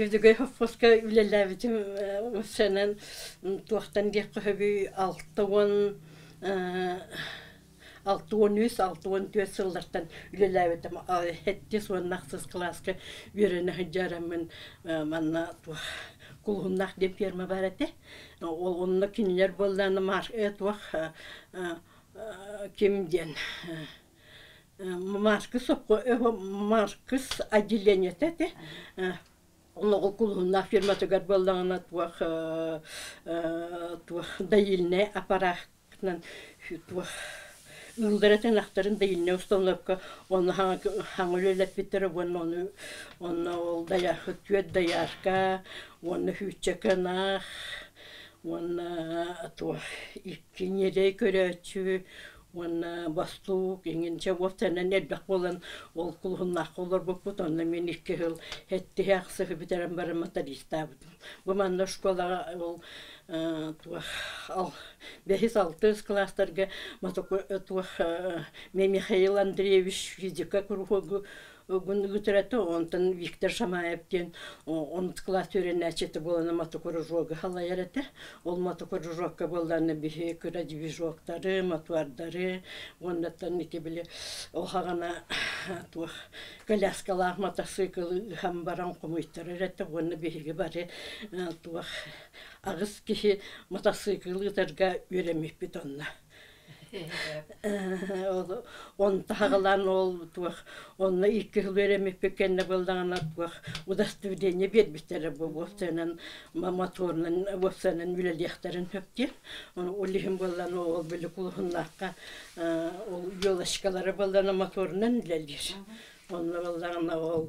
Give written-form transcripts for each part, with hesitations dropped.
Үөдүгэй совхозка үлэлээбитим сэнэн туохтан диэххэ сөбүй 60 63, 64 сыллартан үлэлээбитим. Сэттис уонна ахсыс кылааска үөрэнэ сылдьараммын манна туох Кулуһуннаах диэн ферма баар этэ. Ол онно кинилэр буоллаҕына туох ким диэн Маркыс Маркыс отделениета этэ. Оноҕу Кулуһуннаах фирматыгар буоллаҕына туох туох доильнай аппараатынан туох ыыллар этин ахтарын доильнай установка онно хаҥа үлэлэппиттэрэ уонна ону онно ол дайаахы түөрт доярка уонна сүүччэкэ ынах уонна туох икки ньирэй көрөөччү уонна бостуук иҥинчэ уопсайынан элбэх буолан ол кулуһуннаахха олорбуппут. Онно мин икки сыл сэттиһи ахсыһы бүтэрэн баран мотористаабытым. Бу манна школаҕа ол туох бэһис алтыс кылаастарга туох Михаил Андреевич физика куруһуогу ыытар онтон Виктор Шамаев диэн онус кылаас үөрэнээччитэ буолан мотокружогу салайар этэ. Ол мотокружокка буоллаҕына биһи кыра движоктары, мотуордары уоннаттан ити били ол хаҕана туох коляскалаах матасыыкылы ыһан баран хомуйтарар этэ уонна биһиги бары туох аҕыс киһи матасыыкылы ыытарга үөрэммиппит онно. Онто хаҕалаан ол туох онно икки сыл үөрэммиппит кэннэ буоллаҕына туох удостоверение биэрбиттэрэ бу уопсайынан моторунан уопсайынан үлэлиэхтэрин сөп диэн. Ол иһин буоллаҕына ол били кулуһуннаахха ол елочкалара буоллаҕына моторунан үлэлиир. Онно буоллаҕына ол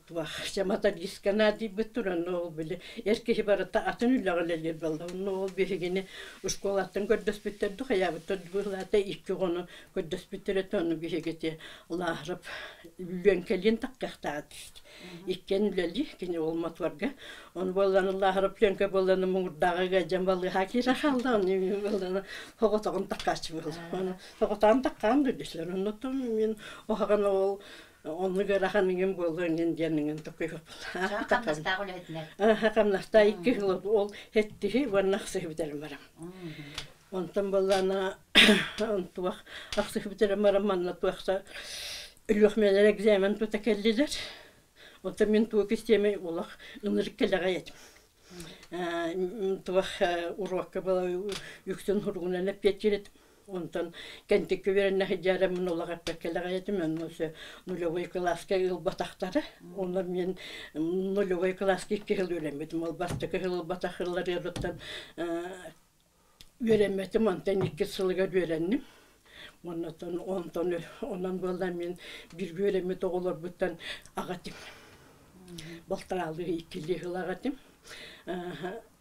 туох мотористка наадыйбыт туран ол били эр киһи барыта атын үлэҕэ үлэлиир буолла. Онно ол биһигини школаттан көрдөспүттэр ду хайаабыттар быһылаата икки оҕону көрдөспүттэр этэ ону биһиги ити Лааһарап Лүөҥкэлиин таххыахтаах иккиэн үлэлии кини ол мотуорга. Ону буоллаҕына Лааһарап Лүөҥкэ буоллаҕына муҥурдааҕы ыалдьан балыыһа киирэ хаалла ону буоллаҕына соҕотоҕун таххааччы буолла. Ону Соҕотоон таккаан дойдуслар. Оннуттан мин оһоҕон ол оннук ыарахан иҥин буолуо иҥин диэн иҥин токуйуохпун. Хамнастаах үлэһитинэр. Хамнастаах икки сыл ол хэттиһи уонна ахсыһы бүтэрэн барам. Онтон буоллаана туох ахсыһы бүтэрэн баран манна туохса Өлүөхүмэлэр экзамен тута кэллилэр. Онтон мин туох истиэмэй олох ынырык кэлэҕэй этим. Туох уруокка была үксүн суругунан эппиэттиир этим. Онтон кэнтиккэ үөрэнэ сылдьарым олох эппэккэлээх этим. Онно өссө нулевой кылааска ылбатахтара. Онно мин нулевой кылааска икки сыл үөрэммитим. Ол бастакы сыл ылбатах сылларыттан үөрэммэтим. Онтон икки сылыгар үөрэнним. Оннотон онтон онон буолла мин бииргэ үөрэммит оҕолорбуттан аҕа этим. Балтараалыы иккилии сыл аҕа этим.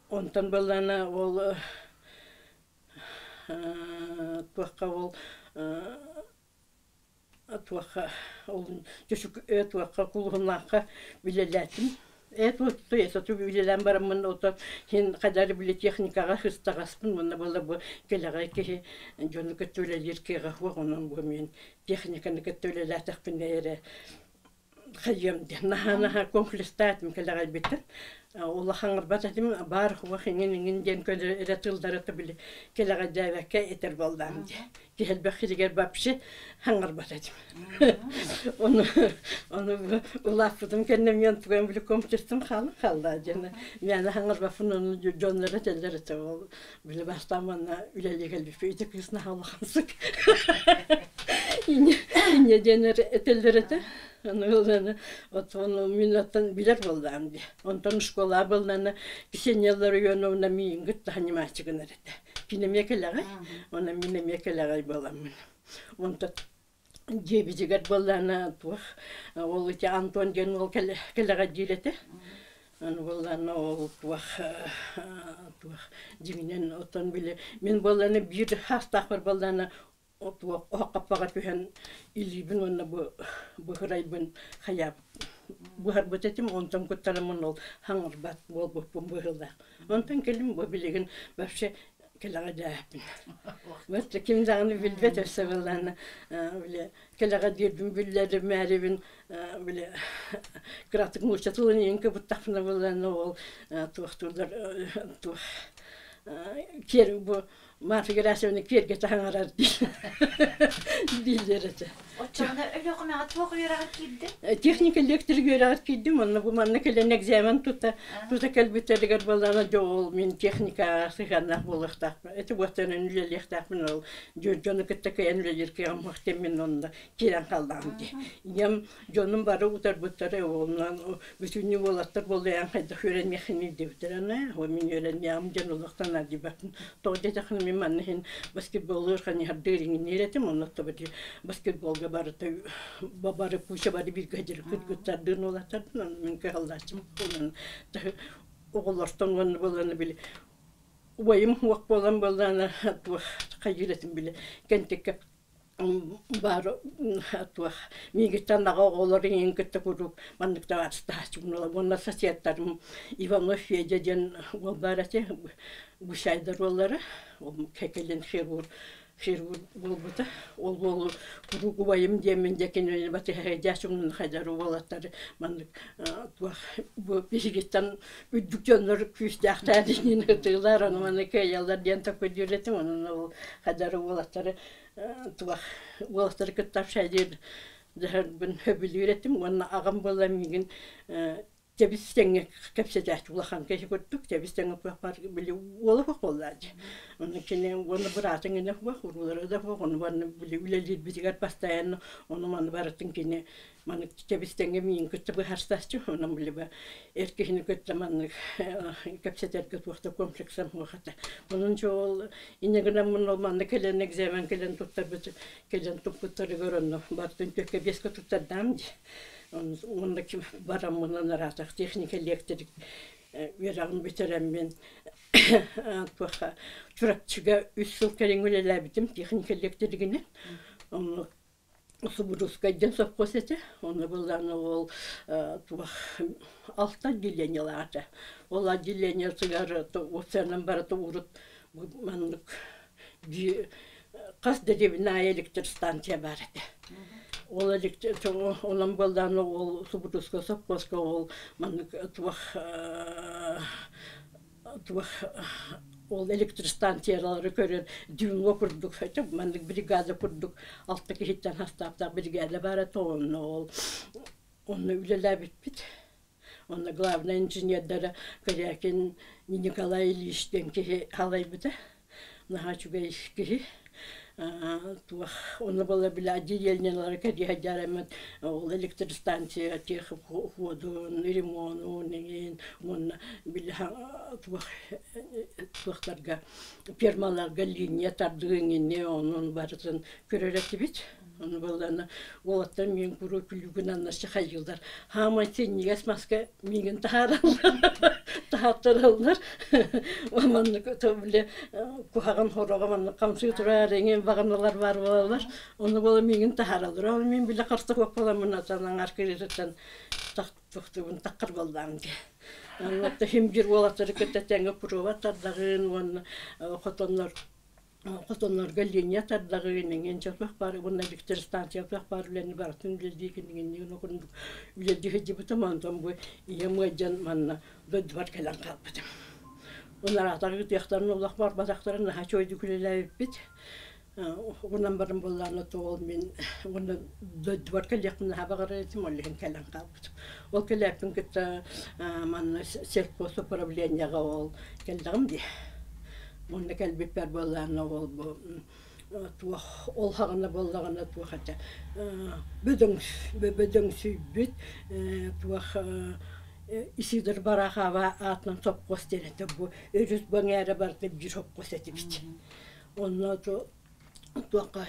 Онтон буоллаҕына ол туохха ол туохха ол туохха кулуһуннаахха үлэлээтим. Соту үлэлээн бараммын ото син хайдары били техникаҕа сыстаҕаспын уонна буолла бу кэлэҕэй киһи дьону кытта үлэлиир кыаҕа суох онон бу мин техниканы кытта үлэлээтэхпинэ эрэ хайыам диэн наһаа-наһаа комплекстаатым кэлэҕэйбиттэн улахаҥырбат этим баар хуох иҥин иҥин диэн көнө эрэ тыллары били кэлэҕэйдээбэккэ этэр буоллаам дии киһи элбэх сиригэр вообще хаҥарбат этим ону ону улааппытым кэннэ мен туган били комплекстым хаалан хаалла диэн мээнэ хаҥарбаппын ону дьоннор этэллэр этэ ол били бастаан манна үлэлии кэлбиппит ити кыыс наһаа улахансык инньэ диэн этэллэр этэ Аны оттон мин оттон билэр буоллаҕым дии. Онтон школа буоллаҕына Ксения Ларионовна миигин кытта заниматься гынар этэ. Кини эмиэ кэлэҕэй, онон мин эмиэ кэлэҕэй буоламмын. Онтон дьиэбитигэр буоллаҕына туох ол ити Антон диэн уол кэлэҕэй диир этэ. Аны буоллаҕына ол туох туох дьиҥинэн оттон били мин буоллаҕына биир хаастаахпар буоллаҕына Туох оһох түһэн илиибин уонна бу быһырайбын хайаабыт буһарбыт этим, онтон куттанаммын ол хаҥырбат буолбуппун быһыылаах. Онтон кэлин бу билигин вообще Кэлэҕэ дьээппин. Вот ким даҕаны билбэт өссө былаана били кэлэҕэ диирбин биллэрим били кыратык нуучча тылын иҥ кыбыттахпына былаана ол туохтуулар туох киэр бу Марфа Герасимовна киэргэтэ хаҥарар дииллэр этэ. Оччоҕуна Өлүөхүмэҕэ туох үөрэҕэр киирдиҥ? Техника электрик үөрэҕэр киирдим. Онно бу манна кэлэн экзамен тута тута кэлбиттэригэр буоллаҕына дьэ ол мин техникаҕа сыһыаннаах буолуохтаахпын. Ити буоттанан үлэлиэхтээхпин ол дьону кытта кыайан үлэлиир кыаҕым суох диэн мин онно киирэн хааллаҕым дии. Ийэм дьонум бары утарбыттара онон бүтүннүү уолаттар буолуйан хайдах үөрэниэххиний диэбиттэрэ ол мин үөрэниэҕим диэн олохтон наадыйбаппын тоҕо диэтэххинэ мин манна иһин баскетболлуур ханьыһардыыр иҥинниир этим онно баскетболга барыта бары куча бары бииргэ сылдьар кыргыттардыын уолаттардыын онно мин кыһаллааччым онон оҕолортон уонна буоллана били убайым уох буолан буоллаана туох хайыыр этим били кэнтиккэ баар туох миигиттэн аҕа оҕолор иҥин кытта куруук маннык табаарыстаһааччыбын уонна соседтарым Иванов Федя диэн уол баар этэ гусяйдар уоллара ол кэлин хирург хирург буолбута ол уолу куруук убайым диэммин дьэ кинини батыһа дьаачымнын хайдар уолаттары маннык туох бу биһигиттэн үрдүк дьоннор күүстээхтэр диэн ытыылар ону маны кыайаллар диэн таккүйдүүр этим онон ол хайдар уолаттары туох уолаттары кытта общайдыыр дьаһарбын сөбүлүүр этим уонна аҕам буолла миигин тэбис тэҥҥэ кэпсэтээччи улахан киһи курдук тэбис тэҥҥэ куохпар били уола суох буоллааччы онно кини уонна быраатыҥ инэ суох уруулара да суох ону барыны били үлэлиирбитигэр постоянно ону маны барытын кини маннык тэбис тэҥҥэ миигин кытта быһаарсааччы онон били эр киһини кытта маннык кэпсэтэргэ туох да комплексам суох этэ онон дьэ ол инньэ гынаммын ол манна кэлэн экзамен кэлэн туттарбыт кэлэн туппуттарыгар онно бартын түөккэ биэскэ туттардаам дии уонна ким бараммынан араатах техника электрик үөрэҕин бүтэрэммин туохха Чурапчыга үс сыл кэриҥэ үлэлээбитим техника электригинэн онно Субурускай диэн совхоз этэ. Онно былаана ол туох алта отделениелаах этэ. Ол отделениетыгар уопсайынан барыта урут маннык хас дэриэбинэ аайы электростанция баар этэ. Ол онон буоллаҕына ол Субурускай совхозка ол маннык туох туох ол электростанциялары көрөн дюнго курдук маннык бригада курдук алта киһиттэн хастааптаах бригада баара онно ол онно үлэлээбиппит онно главный инженердара Корякин Николай Ильич диэн киһи халайбыта наһаа үчүгэй киһи туох онно буолла били отделениелары кэриэһэдьээреммит ол электростанция тех уходун ремонун иҥин уонна били туох туохтарга фермаларга линия тардыы иҥини онон барытын көрөр этибит Ону буоллаҕына уолаттар миин куруук күлүүгүн аннарчы хайыыллар. Хаамай синньигэс маска миигин таһаараллар, таһааттараллар. Маннык били куһаҕан хороҕо маннык хамсыы турар эҥин баҕаналар баар буолаллар. Ону буола миигин таһаараллар. Ол мин били харса куоппаламмын атан аҥаар кырыытыттан тохтуубун таххар буоллаҕым дии. Онно хим биир уолаттары кытта тэҥҥэ куруоба тардаҕын уонна хотоннор хотоннорго линия тардаҕын эҥин чопах баар уонна электростанция баар үлэни барытын үлэлии кинигинниин курдук үлэлии сылдьыбытым онтон бу ийэм ыалдьан манна дойдубар кэлэн хаалбытым унараатар ыытыахтарын олох барбатахтарын наһаа үчүгэйдик үлэлээбиппит уонан баран буоллаҕына то ол мин уонна дойдубар кэлиэхпин наһаа баҕарар этим ол иһин кэлэн хаалбытым ол кэлээппин кытта манна сельхозуправлениеҕа ол кэллэҕим дии Уонна кэлбиппэр буоллаҕына ол бу туох ол хаҕына буоллаҕына туох этэ бөдөҥ бөдөҥсүйбүт туох Исидор Барахова аатынан сопхуос диэн этэ бу өрүс бу эҥээрэ барыта биир сопхуос этибит. Онно туохха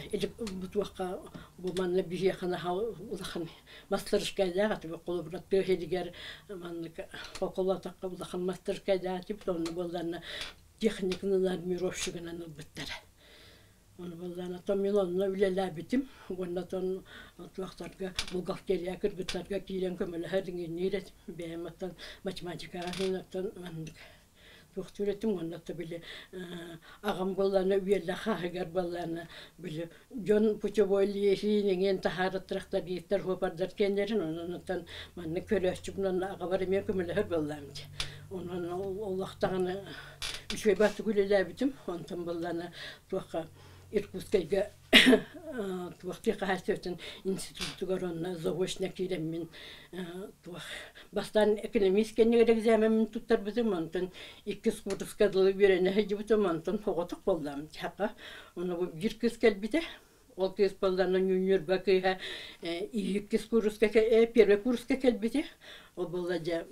бу туохха бу манна биһиэхэ наһаа улахан мастарыскайдаах этибит холобура тыа сиригэр маннык холоотоххо улахан мастарыскайдаах этибит онно буолларна техниканы нормировщигынан ылбыттара ону буоллаана то мин онно үлэлээбитим уонна тон туохтарга бухгалтерия кыргыттарга киирэн көмөлөһөр иҥинниир этим бэйэм оттон математикаҕа иһин оттон маннык. Туохтуур этим уонна то били аҕам буоллаана үөллэх хааһыгар буоллаана били дьон путевой лиэһиин иҥин таһаарыттарахтар бииртэр хуопардар киэннэрин онон маннык көрөөччүбүн онно аҕабар эмиэ көмөлөһөр буоллаам дии. Онон олох даҕаны үчүгэй баҕайытык үлэлээбитим. Онтон буоллаана туохха Иркутскайга туох хаһаайыстыбатын институтугар онно заочно киирэммин туох бастаан экономист кэннигэр экзаменмын туттарбытым, онтон иккис курска дылы үөрэнэ сылдьыбытым, онтон соҕотох буоллаҕым тиһэххэ. Ону бу биир кыыс кэлбитэ. Ол кыыс буоллаҕына Ньурба кыыһа иккис курска первый курска кэлбитэ. Ол буолла дьэ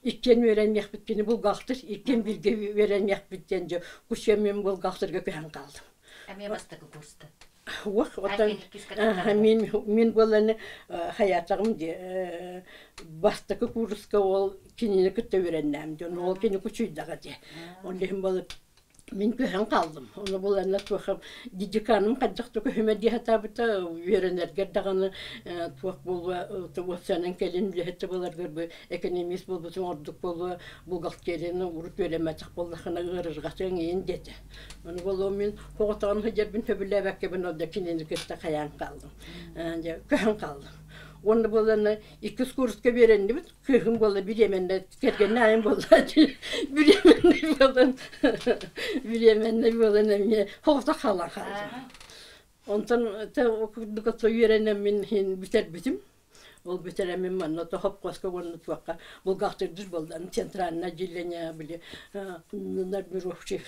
иккиэн үөрэниэхпит кини булгахтыр, иккиэн бииргэ үөрэниэхпит диэн дьэ кучуйан булгахтырга көһөн хаалдым. Эмиэ бастакы курста. Уох, оттон мин мин буолланы хайаатаҕым дии бастакы курска ол кинини кытта үөрэннэм дьон ол кини кучуйдаҕа дии. Ол иһин буолла мин көһөн хааллым. Ону буланна туох дедеканым хайдах да көһүмэ дии сатаабыта үөрэнэргэр даҕаны туох буолуо уопсайынан кэлин үлэһит да буоларгар бу экономист буолбутуҥ ордук буолуо бухгалтерияны урут үөрэммэтэх буоллаххына ыарырҕатыаҥ иин диэтэ. Ону буолуо мин оҕотоҕун сылдьарбын сөбүлээбэккэбин ол да кинини кытта хайаан хааллым. Дьэ көһөн хааллым. Уонна буоллана иккис курска үөрэннибит. Кыыһым буолла бириэмэннэ кэргэннэ айым буолла бириэмэннэй буолан бириэмэннэй буолан эмиэ оҕото хаалан хаалдым. Онтон курдук үөрэнэммин иһин бүтэрбитим. Ол бүтэрэммин манна хопкуоска уонна туохха бухгалтер буоллам центральное отделение били набировщик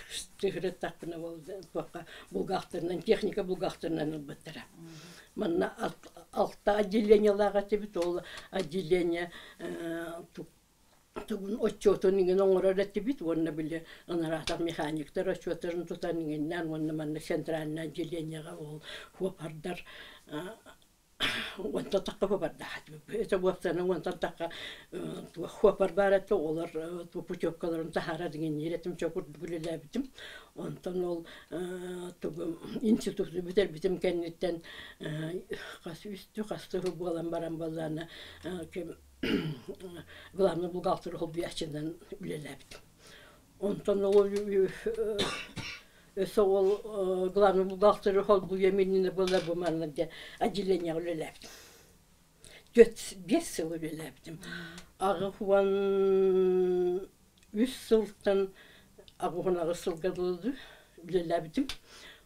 туохха бухгалтерынан техника бухгалтерынан ылбыттара. Манна алта отделениелаах этибит, ол отделение тугун отчетун иҥин оҥорор этибит уонна били ынараатах механиктар отчеттарын тутан иҥиннээн уонна манна центральное отделениеҕа ол хуопардар Уонтан тахха хуопардаах этибит. Это уопсайынан уонтан тахха хуопар баар этэ, олор путевкаларын таһаарар иҥинниир этим, чэ курдук үлэлээбитим. Онтон ол тугу институту бүтэрбитим кэнниттэн хас үстүү хас сыл буолан баран буоллаҕына ким главный бухгалтер холбуйааччынан үлэлээбитим. Онтон ол өссө ол главный бухгалтер холбуйа иннинэ буолар бу манна дьэ отделениеҕа үлэлээбитим. Түөрт биэс сыл үлэлээбитим. 83 сылтан 88 сылга дылы үлэлээбитим.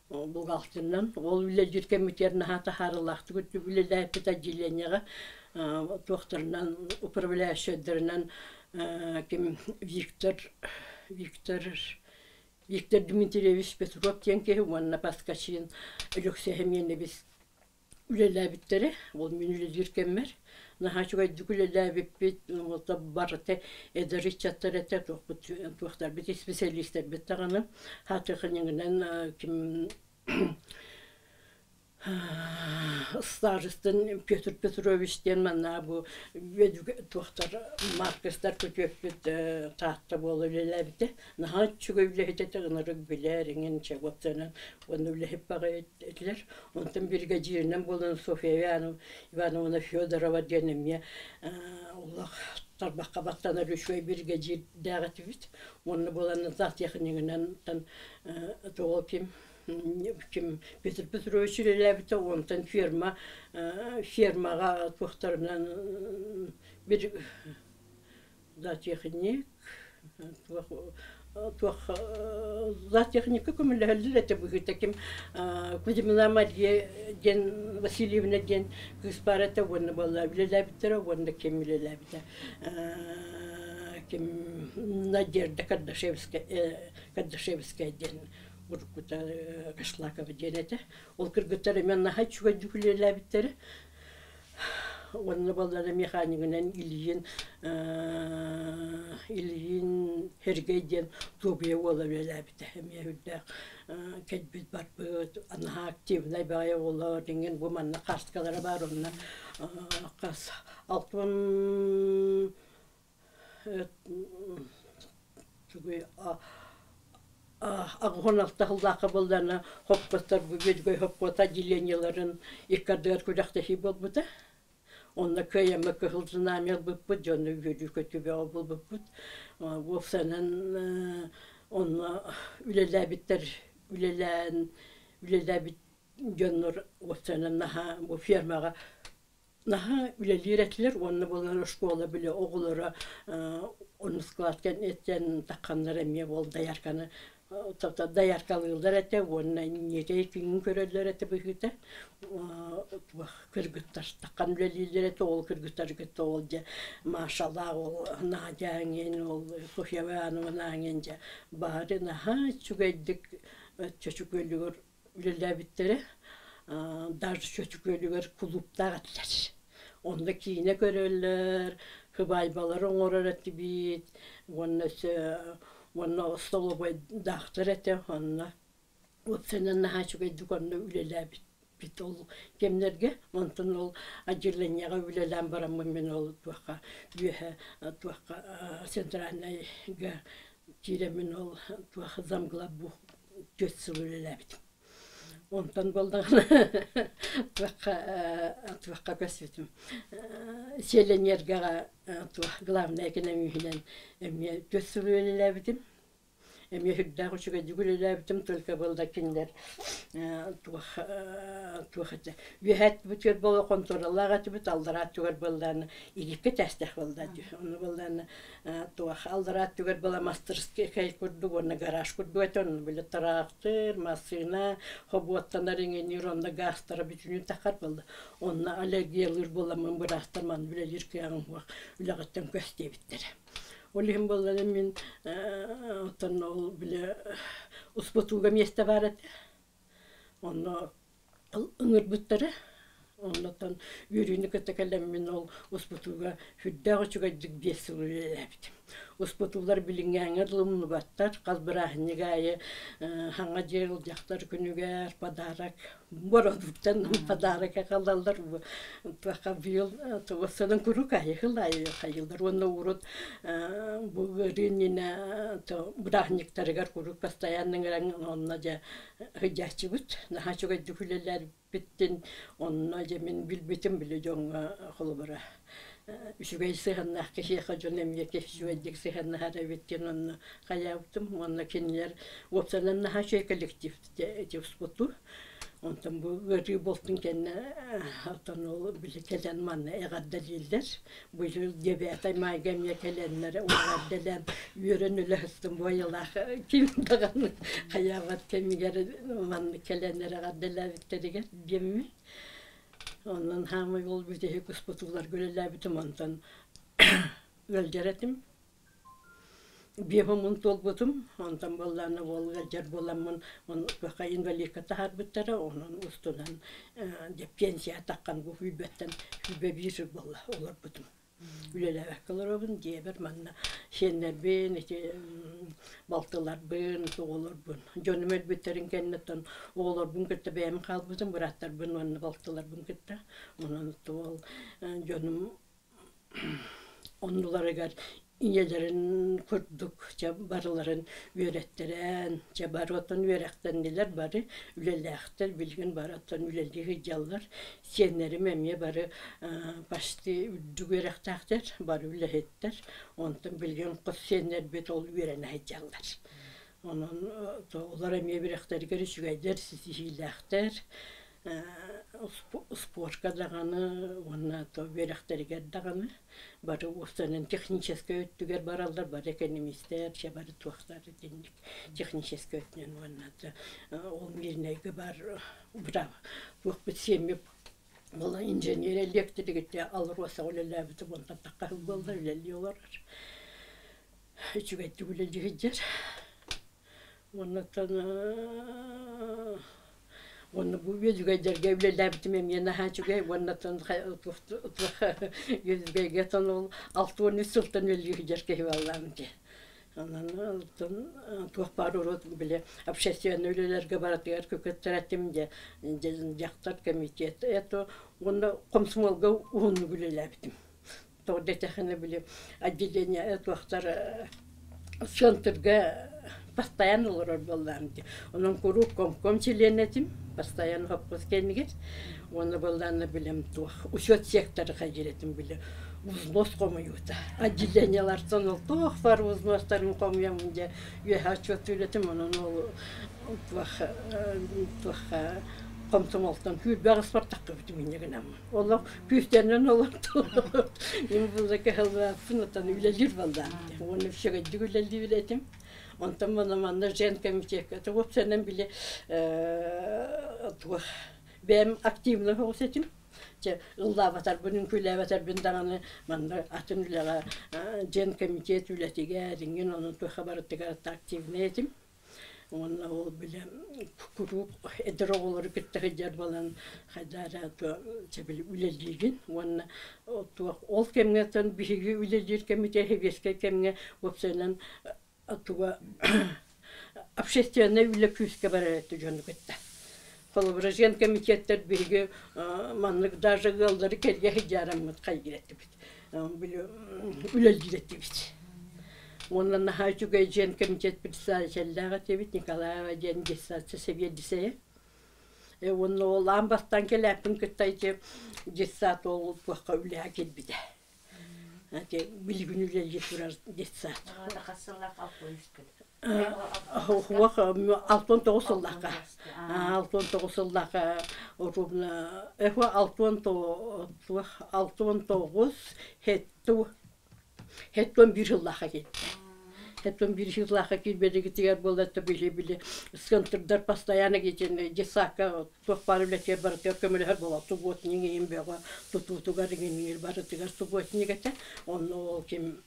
Бухгалтерынан. Ол үлэлиир кэммитигэр наһаа таһаарыылаахтык үлэлээбит отделениеҕа туохтарынан управляющайдарынан ким Виктор Виктор Виктор Дмитриевич Петров диэн киһи уонна Паскачин Өлөксөй Эмиэнэбис үлэлээбиттэрэ. Ол мин үлэлиир кэммэр наһаа үчүгэйдик үлэлээбиппит. Ол барыта эдэр ыччаттар этэ, туохпут туохтарбыт исписэлиистэрбит даҕаны хаатыхыньыгынан ким Старостын Петр Петрович диэн манна бу туохтар Маркестар күтүөппүт Таатта буола үлэлээбитэ. Наһаа үчүгэй үлэһит этэ, ынырык билэр, иҥин чэгуоптанан уонна үлэһит баҕайы этилэр. Онтон биригэдьииринэн буолан Софья Ивановна Федорова диэн эмиэ улах тарбахха баттанар үчүгэй биригэдьиирдээх этибит. Уонна буолан технигынан тоҕо ким ким Петр Петрович үлэлээбитэ, онтон ферма фермаҕа туохтарынан бир зоотехник туох туох зоотехникка көмөлөһөллөр этэ быһыыта ким Кузьмина Мария диэн Васильевна диэн кыыс баар этэ уонна буолла үлэлээбиттэрэ уонна ким үлэлээбитэ ким Надежда Кардашевская Кардашевская диэн уруккута Кашлакова диэн этэ. Ол кыргыттар эмиэ наһаа үчүгэйдик үлэлээбиттэрэ. Уонна буоллар механигынан Ильин Ильин Сергей диэн Туобуйа уола үлэлээбитэ. Эмиэ үрдээх кэлбит барбыт, наһаа активнай баҕайы уола диҥин бу манна кааскалара баар онно хас алтан тугуй 86 сыллаахха буоллаҕына хопкуостар бу Бүөтүгэй хопкуота отделениеларын икки ардыгар күрэхтэһии буолбута. Онно кыайаммы кыһыл знамя ылбыппыт, дьону үөрүү-көтүү бөҕө булбуппут. Уопсайынан онно үлэлээбиттэр үлэлээн үлэлээбит дьоннор уопсайынан наһаа бу фермаҕа наһаа үлэлиир этилэр уонна буолан оскуола били оҕолоро онус кылааска этэн тахханнар эмиэ ол доярканы дояркалыыллар этэ уонна ньитэй күҥүн көрөллөр этэ быһыыта кыргыттар таххан үлэлииллэр этэ ол кыргыттары кытта ол дьэ Машалаах ол Надя эҥин ол Софья Ивановна эҥин дьэ бары наһаа үчүгэйдик Чөчүкүөлүгэр үлэлээбиттэрэ даже Чөчүкүөлүгэр кулууптаах этилэр. Онно киинэ көрөллөр, сыбаайбалары оҥорор этибит уонна өссө уонна остолобуойдаахтар этэ онно уопсайынан наһаа үчүгэйдик онно үлэлээбиппит ол кэмнэргэ. Онтон ол отделениеҕа үлэлээн бараммын мин ол туохха үөһэ туохха центральнайга киирэммин ол туох замглавбух түөрт сыл үлэлээбитим. Онтон буоллаҕына туохха туохха көспүтүм Селэнергэҕэ туох главнай экономиһинэн эмиэ түөрт сыл үлэлээбитим. Эмиэ сүрдээх үчүгэйдик үлэлээбитим, только буолла кинилэр туох туох этэ үөһээ өттүбүтүгэр буола хонтуоралаах этибит, аллараа өттүгэр буоллаҕына Египкэ тээстээх буолла дии. Ону буоллаҕына туох аллараа өттүгэр была мастерскай курдук уонна гараж курдук этэ онно били тыраахтыр массыына хобуоттанар иҥиниир онно гаастара бүтүнүн тахар буолла онно аллергиялыыр буоламмын быраастар манна үлэлиир кыаҕым суох үлэҕиттэн көс диэбиттэрэ ол иһин буоллаҕына мин оттон ол били успутууга миэстэ баар этэ онно ыҥырбыттара. Оннуттан үөрүүнү кытта кэлэммин ол успутууга сүрдээх үчүгэйдик биэс сыл үлэлээбитим. Успутуулар билиҥҥээҥҥэ дылы умнубаттар, хас бырааһынньык аайы хаҥа дьиэ дьахтар күнүгэр подарок, бородууктан подарок аҕалаллар. Туохха быйыл туоссанан куруук аайы сыл аайы хайыыллар уонна урут бу ыарыы иннинэ бырааһынньыктарыгар куруук постоянно ыҥыран онно дьэ Сылдьааччыбыт, наһаа үчүгэйдик үлэлээбиппиттэн онно дьэ мин билбитим били дьоҥҥо холобура үчүгэй сыһыаннаах киһиэхэ дьон эмиэ үчүгэйдик сыһыаннаһар эбит диэн онно хайаабытым уонна кинилэр уопсайынан наһаа үчүгэй коллектив ити успуту онтон бу ыарыы буолтун кэннэ оттон ол били кэлэн манна эҕэрдэлииллэр Быйыл девятай майга эмиэ кэлэннэр эҕэрдэлээн үөрэн үлэ сыстым буойалаах ким даҕаны хайаабат кэмигэр маннык кэлэннэр эҕэрдэлээбиттэригэр диэммин. Онон хаамай ол бүтэһик успутууларга үлэлээбитим онтон ыалдьар этим. Биэһоммун туолбутум, онтон буоллаҕына уол ыалдьар буоламмын онуоха инвалидка таһаарбыттара, онон устунан дьэ пенсия таххан бу сүүрбэттэн 21 сыл буолла олорбутум. Үлэлээбэккэ олоробун, дьиэбэр манна сиэннэрбин, ити балтыларбын, оҕолорбун. Дьонум өлбүттэрин кэнниттэн оҕолорбун кытта бэйэм хаалбытым, бырааттарбын уонна балтыларбын кытта. Онон ол дьонум Оннуларыгар ийэлэрин курдук дьэ барыларын үөрэттэрэн, дьэ бары оттон үөрэхтэннилэр бары үлэлээхтэр, билигин бары оттон үлэлии сылдьаллар. Сиэннэрим эмиэ бары почти үрдүк үөрэхтээхтэр, бары үлэһиттэр. Онтон билигин хос сиэннэрбит ол үөрэнэ сылдьаллар. Онон олор эмиэ үөрэхтэригэр үчүгэйдэр, ситиһиилээхтэр. Спорка даҕаны уонна үөрэхтэригэр даҕаны бары уопсайынан техническэй өттүгэр бараллар, бары экономистэр, чэ бары туохтар итинник техническэй өттүнэн уонна ол Мирнэйгэ баар браво туохпут сиэммит буола инженер электрик АЛРОСАҕа үлэлээбитим уонтан тахха сыл буолла үлэлии олорор үчүгэйдик үлэлии сылдьар. Уоннаттан уонна бу үөдүгэйдэргэ үлэлээбитим эмиэ наһаа үчүгэй уоннаттан үөдүгэйгэ ол 63 сылтан үлэлии сылдьар киһи буоллаҕым дии. Онон оттон туох баар урут били общественнай үлэлэргэ барытыгар кыттар этим дьэ дьахтар комитет это уонна комсомолга уһуннук үлэлээбитим. Тоҕо диэтэххинэ били отделение туохтар. Центрга постоянно олорор буоллаҕым дии. Онон куруук комком чилиэнэ этим, постоянно хоппос кэннигэр. Уонна буоллаҕына билэм туох учет секторы хайдыыр этим били взнос хомуйуута. Отделениелартан ол туох бар взностарын хомуйаммын дьэ үөһэ отчет үлэтим онон ол туох туох комсомолтон күүрбэх ыспартахха бүтүмүнньэ гынаммын. Олох күүстэринэн олордулар. Мин булла кыһаллааппын отон үлэлиир буоллаам. Уонна үчүгэйдик үлэлиир этим. Онтон мана манна женкомитекка уопсайынан били туох бэйэм активно соҕус этим. Чэ, ыллаабатарбын, үҥкүүлээбэтэрбин даҕаны манна атын үлэҕэ женкомитет үлэтигэр иҥин онон туохха барытыгар активнай этим. Уонна ол били куруук эдэр оҕолору кытта сылдьар буолан хайдах эрэ то били үлэлиигин уонна туох ол кэмҥэ оттон биһиги үлэлиир кэммитигэр сэбиэскэй кэмҥэ уопсайынан туга общественнай үлэ күүскэ барар этэ дьону кытта. Холобура, женкомитеттэр биһиги маннык даже ыаллары кэрийэ сылдьараммыт хайгыыр этибит. Били үлэлиир этибит. Уонна наһаа үчүгэй дьиэн комитет председателлээх этибит Николаева диэн диссация сэбиэдиссэйэ. Уонна ол аан бастаан кэлээппин кытта ити детсад ол туохха үлэҕэ киирбитэ. Ити билигин үлэлии турар детсад. Уох 69 сыллаахха. 69 сыллаахха ровно эхо 69 хетту Хэттон биир сыллаахха киирдэ. Хэттон биир сыллаахха киирбэдигитигэр буолла били-били центрдар постоянно киитин детсадка туох баар үлэтигэр барытыгар көмөлөһөр буола субботник иһин бөҕө тутуутугар иҥиниир барытыгар субботник этэ. Онно ол ким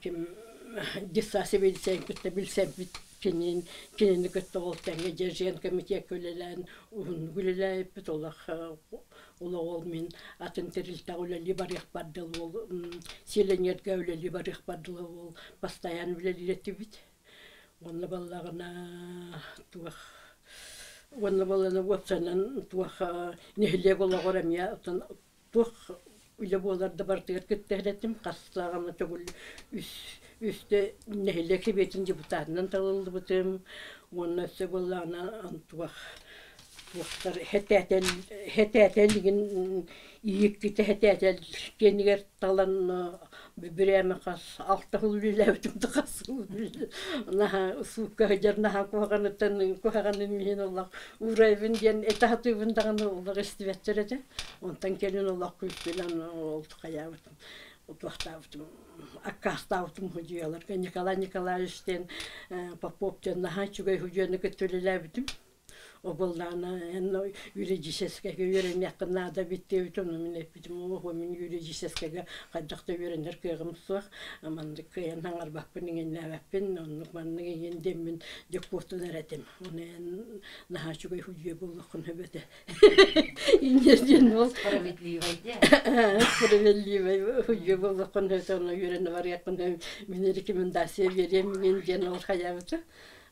ким детсад сэбиэдиссэйин кытта билсэрбит кинин кинини кытта ол тэҥҥэ дьэ комитекка үлэлээн уһуннук үлэлээбиппит олох Олох ол мин атын тэрилтэҕэ үлэлии барыахпар дылы ол селенергэ үлэлии барыахпар дылы ол постоянно үлэлиир этибит. Уонна баллаҕына туох уонна баллаҕына уопсайынан туох нэһилиэк олоҕор эмиэ оттон туох үлэ буолар да барытыгар кыттыһар этим. Хастааҕына төгүл үс үстэ нэһилиэк сэбиэтин депутатынан талыллыбытым. Уонна өссө буоллаҕына туох Туохтар хэтээтэл хэтээтэл игин ииккитэ хэтээтэл киэнигэр талан бирээмэ хас алта сыл үлэлээбитим да хас сыл наһаа суукка сылдьар наһаа куһаҕаныттан куһаҕанын иһин олох уурайбын диэн этэ сатыыбын даҕаны олох истибэттэр этэ. Онтон кэлин олох күүспүнэн ол хайаабытым туохтаабытым аккаастаабытым судьуйаларга Николай Николаевич диэн Попов диэн наһаа үчүгэй судьуйаны кытта үлэлээбитим. Оболлаана эн юридическэйгэ үөрэниэххин наада эбит диэбит ону мин эппитим оо мин юридическэйгэ хайдах да үөрэнэр кыаҕым суох маннык кыайан хаҥарбаппын иҥиннээбэппин оннук маннык иҥин диэммин дьокуотун эрэ этим ону эн наһаа үчүгэй судьуйа буолуоххун сөп этэ инньэ диэн ол Справедливай диэн. Справедливай судьуйа буолуоххун сөп ону үөрэнэ барыаххын сөп мин рекомендация биэриэм иҥин диэн ол хайаабыта.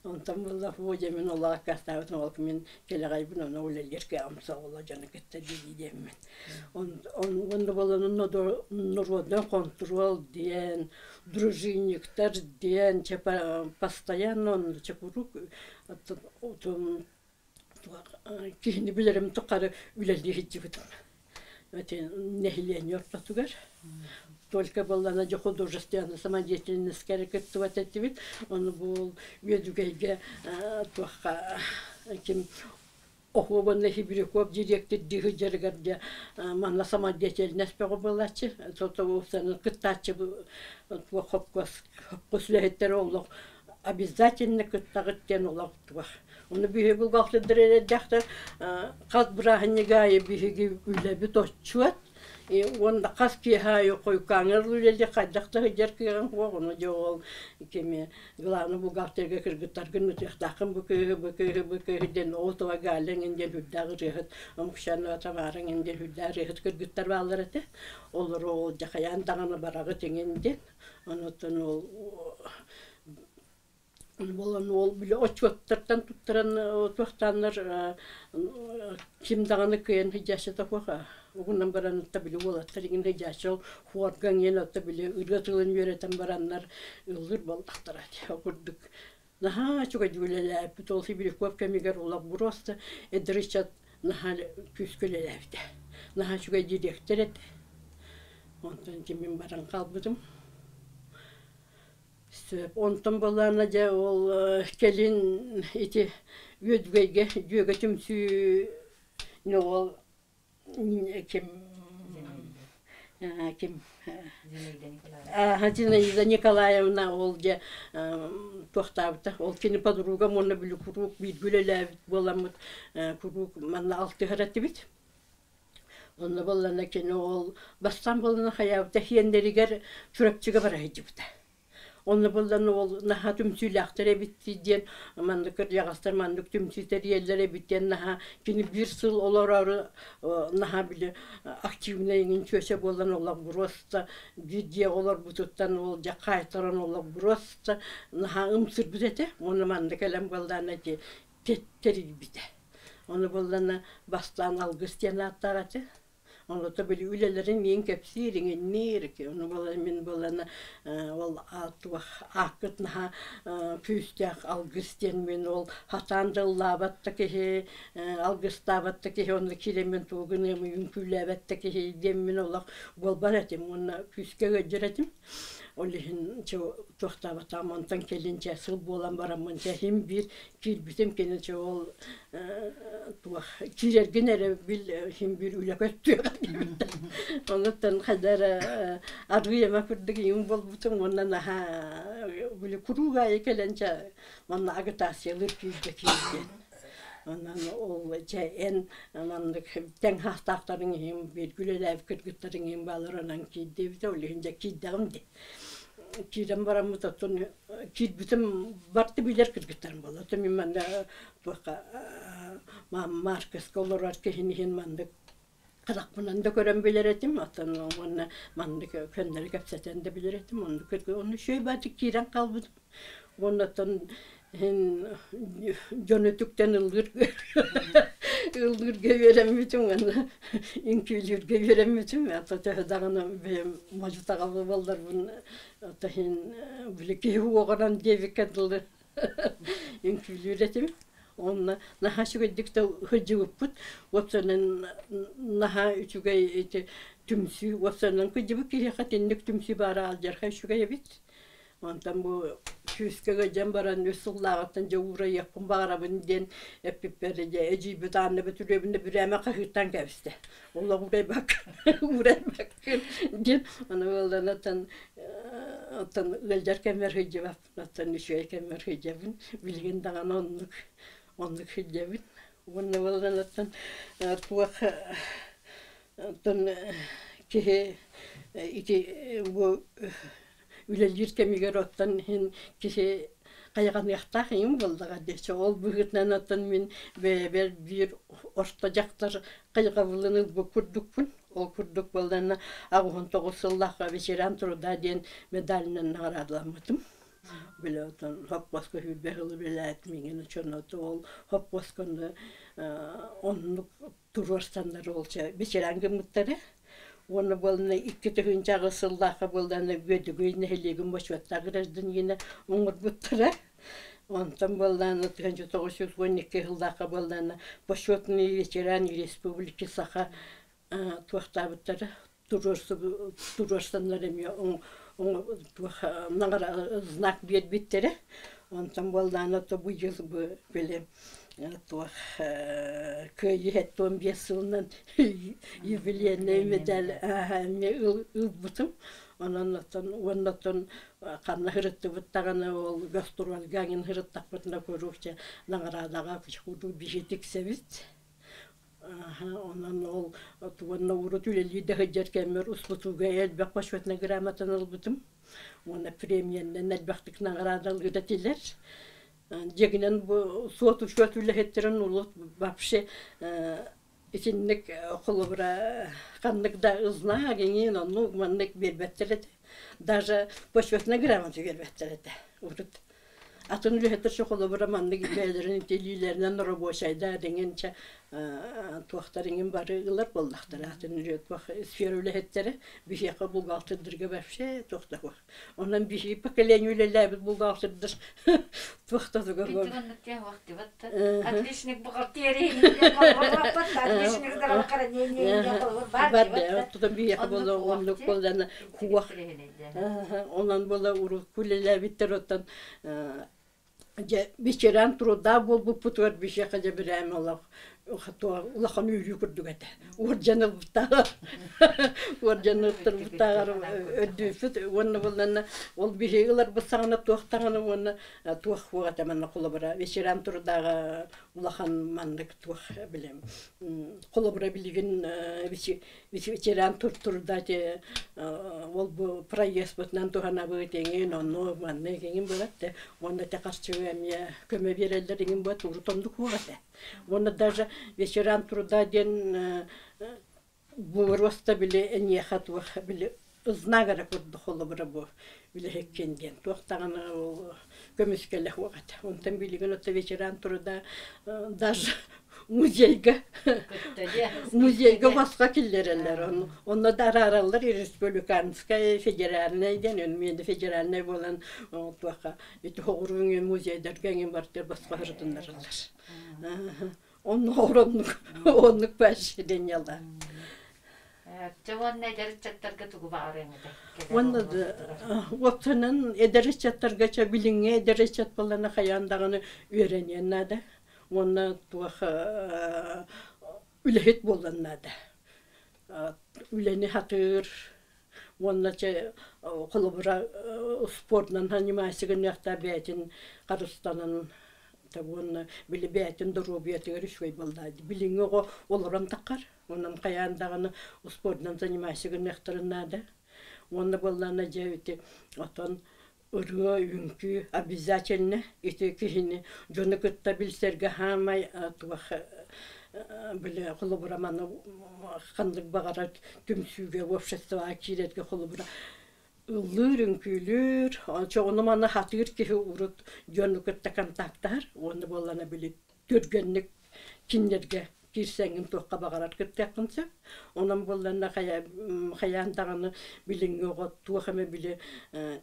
Онтон буолла оо дьэ мин олох аккаастаабытым ол мин кэлэҕэйбин ону үлэлиир кыаҕым суох ол дьону кытта дии диэммин. Уонна буолан народный хонтуруол диэн, дружинниктар диэн постоянно онно куруук киһини билэрим тухары үлэлии сылдьыбытым. Нэһилиэнньэ ортотугар. Только буоллаҕына дьэ художественнай самодеятельностька эрэ кыттыбат этибит. Ону бу Үөдүгэйгэ туохха ким Охуобанна Хибиряков директордыы сылдьарыгар дьэ манна самодеятельность бөҕө буолааччы. Сотовуусаны кыттааччы туох хопкуос хопкуос үлэһиттэрэ олох обязательно кыттаҕыт диэн олох туох Ону биһиги бухгалтердар эрэйдээхтэр хас бырааһынньык аайы биһиги үлэбит отчуот уонна хас киэһэ аайы хойукааҥҥа үлэлиир хайдах да сылдьар кыаҕыҥ суох ону дьэ ол кими главный бухгалтерга кыргыттаргын ытыахтааххын бу кыыһы бу кыыһы бу кыыһы диэн ол тыла Галя эҥин диэн үрдээх ырыаһыт Омукчанова Тамара эҥин диэн үрдээх ырыаһыт кыргыттар бааллар этэ олору ол дьэ хайаан даҕаны бараҕыт эҥин диэн онуттан ол. Буолан ол били отчуоттартан туттаран туохтааннар ким даҕаны кыайан сылдьааччыта суох угунан баран отто били уолаттар иҥин сылдьааччы ол хуорга иҥин отто били ырыа тылын үөрэтэн бараннар ыллыыр буоллахтара ол курдук наһаа үчүгэйдик үлэлээбиппит ол Сибиряков кэмигэр олох просто эдэр ыччат наһаа күүскэ үлэлээбитэ наһаа үчүгэй дириэктэр этэ онтон ити мин баран хаалбытым. Сөп. Онтон былаана дьэ ол кэлин ити Үөдүгэйгэ Дьүөгэ түмсүү ол ким ким Зинаида Николаевна ол дьэ туохтаабыта ол кини подругам уонна били куруук бииргэ үлэлээбит буоламмыт куруук манна алтыһар этибит. Онно буоллаҕына кини ол бастаан буоллаҕына хайаабыта иһиэннэригэр Чурапчыга бара сылдьыбыта. Онно буоллаҕына ол наһаа түмсүүлээхтэр эбит диэн маннык кырдьаҕастар маннык түмсүү тэрийэллэр эбит диэн наһаа кини биир сыл олороору наһаа били активнай иҥин чүөчэ буолан олох просто биир дьиэҕэ олорбутуттан ол дьэ хаайтаран олох просто наһаа ымсырбыт этэ. Уонна манна кэлэн буоллаҕына ити тэрийбитэ. Ону буоллана бастаан Алгыс диэн ааттаах этэ. Онуота били үлэлэрин миин кэпсиир, иҥинниир. Ону буолан мин буоллана ол туох ааккыт наһаа күүстээх алгыс диэн мин ол хатаан да ыллаабат да киһи, алгыстаабат да киһи онно киирэммин тугу гыныамый, үҥкүүлээбэт да киһи диэммин олох буолбат этим уонна күүскэ ыалдьар этим. Ол иһин туохтаабатаҕым онтон кэлин чэ сыл буолан бараммын чэ иһин биир киирбитим кини чэ ол туох киирэргин эрэ бил иһин биир үлэ көстүөҕэ диэбиттэр. Онуттан хайда эрэ арыы эмэ курдук ийэм буолбутум уонна наһаа били куруук аайы кэлэн чэ манна агитациялыыр киирдэ киирдиэн. Онон ол чэ эн маннык тэҥ хаастаахтарыҥ иһин бииргэ үлэлээбит кыргыттарыҥ иһин баалар онон киирдибитэ ол иһин дьэ киирдэҕим дии. Киирэн бараммыт оттон киирбитим барты билэр кыргыттарым буолла. Оттон мин манна туохха Маркеска олорор киһини иһин маннык харахпынан да көрөн билэр этим, оттон уонна маннык көннөрү кэпсэтэн да билэр этим. Оннук онно үчүгэй баатык киирэн хаалбытым. Уонна оттон иһин дьону үтүктэн ыллыыр ыллыырга үөрэммитим уонна үҥкүүлүүргэ үөрэммитим. Ата төһө даҕаны бэйэм модьу-таҕалы буолларбын ата иһин били киһи уоҕуран диэбиккэ дылы үҥкүүлүүр этим. Уонна наһаа үчүгэйдик да сылдьыбыппыт. Уопсайынан наһаа үчүгэй ити түмсүү уопсайынан кырдьыбыт киһиэхэ итинник түмсүү баара алдьархай үчүгэй эбит. Онтон бу күүскэ ыалдьан баран үс сыллааҕыттан дьэ уурайыахпын баҕарабын диэн эппиппэр дьэ эдьиийбит Анна Бөтүрүөбүнэ бүрээмэ хаһыытаан кэбистэ. Олох уурайбаккын уурайбаккын диэн аны ыалланаттан оттон ыалдьар кэммэр сылдьыбаппын оттон үчүгэй кэммэр сылдьабын билигин даҕаны оннук оннук сылдьабын уонна уолланаттан туох оттон киһи ити бу үлэлиир кэмигэр оттон иһин киһи хайҕаныахтаах ийэм буоллаҕа дии. Ол быһыытынан оттон мин бэйэбэр биир орто дьахтар хайҕабылын ылбыт курдукпун. Ол курдук буоллаҕына 89 сыллаахха ветеран труда диэн медалынан наҕараадаламмытым. Били оттон хоппуоска сүүрбэ сылы билээтим иҥин очоноту ол хоппуосканы оннук туруорсаннар ол ветеран гыммыттара. Уонна буолна 2008 сыллаахха буоллаҕына Үөдүгүй нэһилиэгин бочуоттаах гражданина оҥорбуттара. Онтон буоллаҕына 1912 сыллаахха буоллаҕына почетный ветеран Республики Саха туохтаабыттара туруорсаннар эмиэ знак биэрбиттэрэ. Онтон буоллаҕына то бу дьыл бу били туох кыайыы 75 сылынан юбилейнай медаль эмиэ ылбытым. Онон оттон уонна оттон ханна сырыттыбыт даҕаны ол гастрольга эҥин сырыттахпытына куруук дьэ наҕараадаҕа куруук биһи тиксэбит. Онон ол уонна урут үлэлии да сылдьар кэммэр успутууга элбэх почетнай грамотаны ылбытым. Уонна премиянан элбэхтик наҕараадалыыр этилэр. Дьиҥинэн бу суот-учуот үлэһиттэрин урут вообще итинник холобура ханнык да знак иҥин оннук маннык биэрбэттэр этэ. Даже почетнай грамота биэрбэттэр этэ урут. Атын үлэһиттэр холобура маннык бэйэлэрин илиилэринэн рабочайдаа диҥин чэ туохтар иҥин бары ылар буоллахтара. Атын туох сфера үлэһиттэрэ биһиэхэ бухгалтердарга вообще туох да суох. Онон биһиги поколение үлэлээбит бухгалтердар туох да тугар Отличник бухгалтерии отличник здравоохранения бар тутан биһиэхэ буола оннук буоллана хуах онон буола урут үлэлээбиттэр оттон дьэ ветеран труда буолбуппутугар биһиэхэ дьэ бирээмэ олох улахан үөрүү курдук этэ. Уордьан ылбыттааҕар уордьан ылбыттааҕар өрдүүппүт уонна булланна ол биһиги ыларбыт саҕана туох даҕаны уонна туох хуох этэ манна холобура ветеран трудааҕа улахан маннык туох билем холобура билигин ветеран турда ол бу проездбытынан туһанабыт эҥин онну манны эҥин буолат те уонна те харчы эмиэ көмө биэрэллэр эҥин буолат урут оннук хуох этэ уонна даже ветеран труда диэн просто били эниэхэ туох били знак эрэ курдук холобура бу үлэһиккин диэн туох даҕаны ол көмүскэлэ суох этэ онтон билигин ото ветеран труда даже музейга музейга босхо киллэрэллэр онно да араараллар республиканскай федеральнай диэн өн федеральнай буолан туохха ити хоҕуруҥ музейдарга эҥин бартыар босхо сырытыннараллар онно оннук оннук поощрениелар Чэ уонна эдэр ыччаттарга тугу баҕарыаҥ этэ? Уонна уопсанан эдэр ыччаттарга чэ билиҥҥи эдэр ыччат буоллана хайаан даҕаны үөрэниэн наада уонна туох үлэһит буолуон наада. Үлэни хатыыр уонна чэ холобура спордунан занимайся гыныахтаах бэйэтин харыстанан уонна били бэйэтин доруобуйатыгар үчүгэй буоллаа билиҥҥи оҕо олорон таххар онон хайаан даҕаны спордунан занимайся гыныахтарын наада уонна буоллаана дьэ ити отон ырыа үҥкүү обязательно ити киһини дьону кытта билсэргэ хаамай туох били холобура маны ханнык баҕарар түмсүүгэ обществоҕа киирэргэ холобура ыллыыр үҥкүүлүүр чоҕуну маны хатыыр киһи урут дьону кытта контактаһар уонна буоллана били түргэнник кинилэргэ киирсэҥҥин туохха баҕарар кыттыаххын сөп. Онон буолланна хайаан даҕаны билиҥҥи оҕо туох эмэ били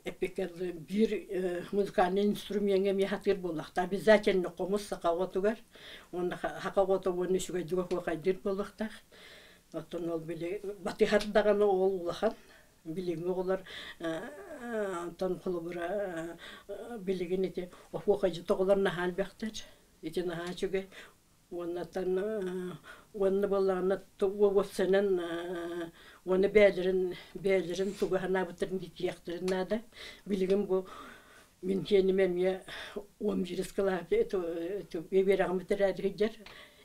эппиккэ биир музыкальнай инструмеҥҥа эмиэ сатыыр буоллахта. Обязательно хомус саха оҕотугар уонна саха оҕото уонна үчүгэйдик оһуохайдыыр буолуохтаах. Оттон ол били батыһар даҕаны ол улахан. Билиҥҥи оҕолор онтон холобура билигин ити оһуохайдьыт оҕолор наһаа элбэхтэр. Ити наһаа үчүгэй. Уоннаттан уонна буоллаҕына уопсайынан уонна бэйэлэрин бэйэлэрин тугу санаабыттарын кииртиэхтэрин наада. Билигин бу мин киэним эмиэ 11 кылаас үөрэҕин бүтэрээри сылдьар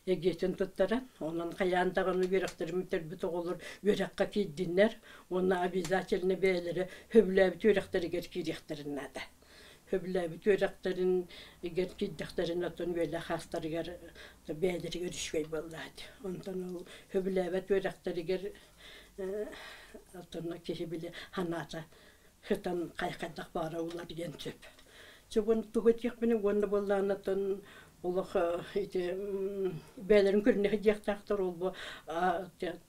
эгиэтин туттаран онон хайаан даҕаны үөрэхтэрин бүтэрбит оҕолор үөрэххэ киирдиннэр уонна обязательно бэйэлэрэ сөбүлээбит үөрэхтэригэр киириэхтэрин наада. Сөбүлээбит үөрэхтэрин игэр киирдэхтэринэ оттон үөлэх аастарыгар бэйэлэригэр үчүгэй буоллаат. Онтон ол сөбүлээбэт үөрэхтэригэр оттон киһи били санаата сытан хайдах баара уларыйан сөп. Чугун тугу этиэхпиний уонна буоллаҕына оттон олох ити бэйэлэрин көрүнэ сылдьыахтаахтар ол бу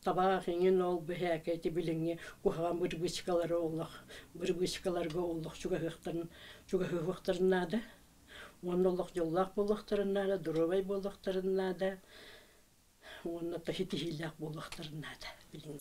табаах иҥин ол бэһээкэ ити билиҥҥи куһаҕан бырыбыычкалары олох бырыбыычкаларга олох чугаһыахтарын чугаһыахтарын наада уонна олох дьоллоох буолуохтарын наада доруобай буолуохтарын наада уонна ситиһиилээх буолуохтарын наада билиҥҥи.